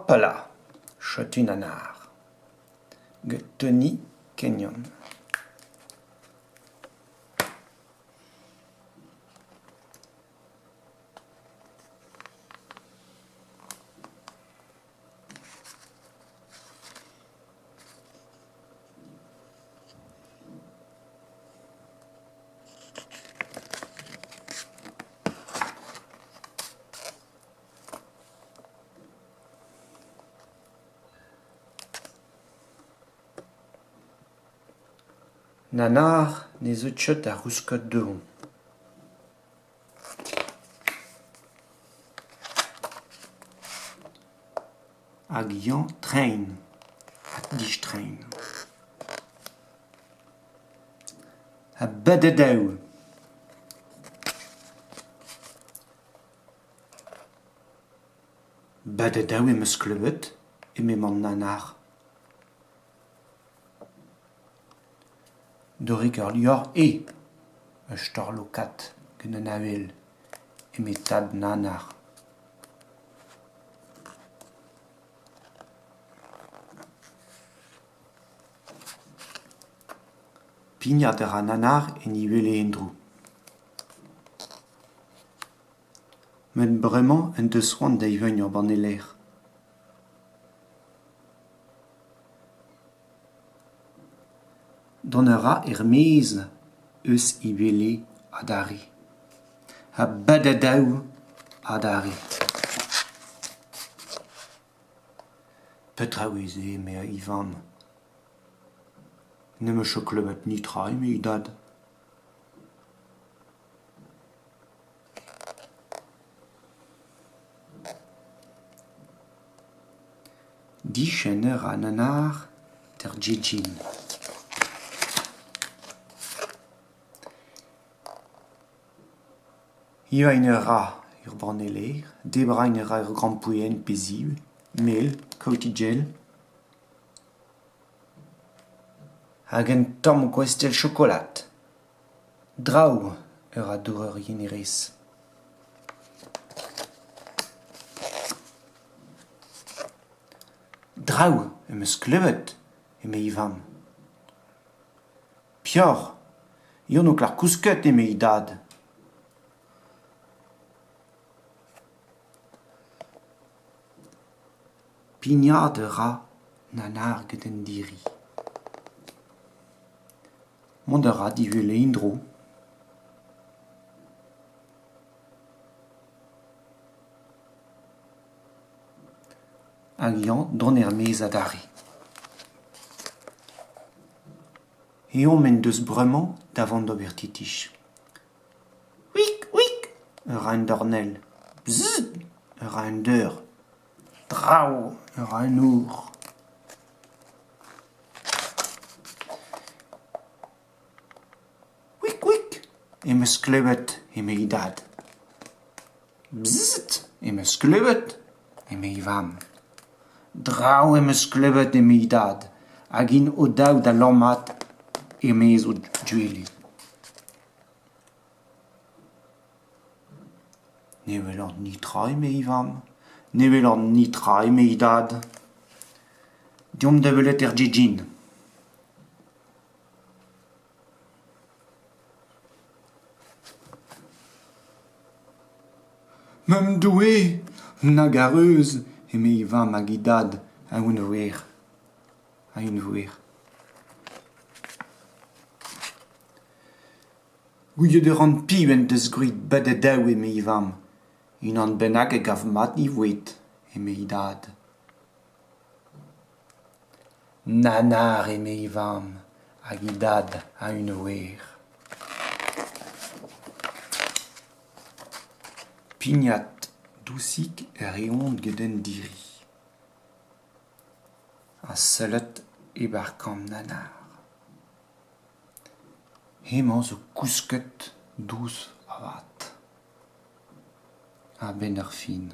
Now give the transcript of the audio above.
Hopala, setu Nanar gant Tony Kenyon. Nanar ne zeu ket da gousket dezhañ. Hag eñ treiñ ha distreiñ. Ha badadoù ! Badadoù em eus klevet eme an nanar. Dorig ul levr eo, ur storlokad gant an avel, eme tad Nanar. Pignat a ra Nanar en e wele en-dro. Met bremañ en deus c'hoant da evañ ur banne laezh. Dont a ra er-maez eus e wele adarre. Ha badadoù adarre. Petra eo se eme e vamm. Ne'm eus ket klevet netra eme e dad. Diskenn a ra Nanar d'ar gegin. Evañ a ra ur banne laezh, debriñ a ra ur grampouezhenn pe ziv, mel, kaotigell hag un tamm gwastell chokolad. Draoù a ra dour ur yenerez. Draoù am eus klevet, eme e vamm. Pioc'h, Yann o klask kousket, eme e dad. Pignat a ra Nanar gant an diri. Mont a ra d'e wele en-dro. Hag eñ dont er-maez adarre. Ezhomm en deus bremañ da vont d'ober titich. Wik, wik ! a ra un dornell. Bzzz ! a ra un deur. Drav a ra un nor. Wik, wik ! em eus klevet, eme e dad. Bzzzt ! em eus klevet, eme e vamm. Drav em eus klevet, eme e dad, hag int o-daou da lammat e-maez o gwele. Ne welan netra eme e vamm, ne welan netra eme e dad. Deomp da welet er gegin. Mamm Doue, nag a reuz ! eme e vamm hag e dad a-unvouezh. Gouzout a ran piv en deus graet badadoù eme e vamm. Unan bennak a gav mat e voued, eme e dad. Nanar eme e vamm hag e dad a-unvouezh. Pignat dousik a reont gant an diri. Ha sellet e-barzh kambr Nanar. Hemañ zo kousket dous avat. A-benn ar fin.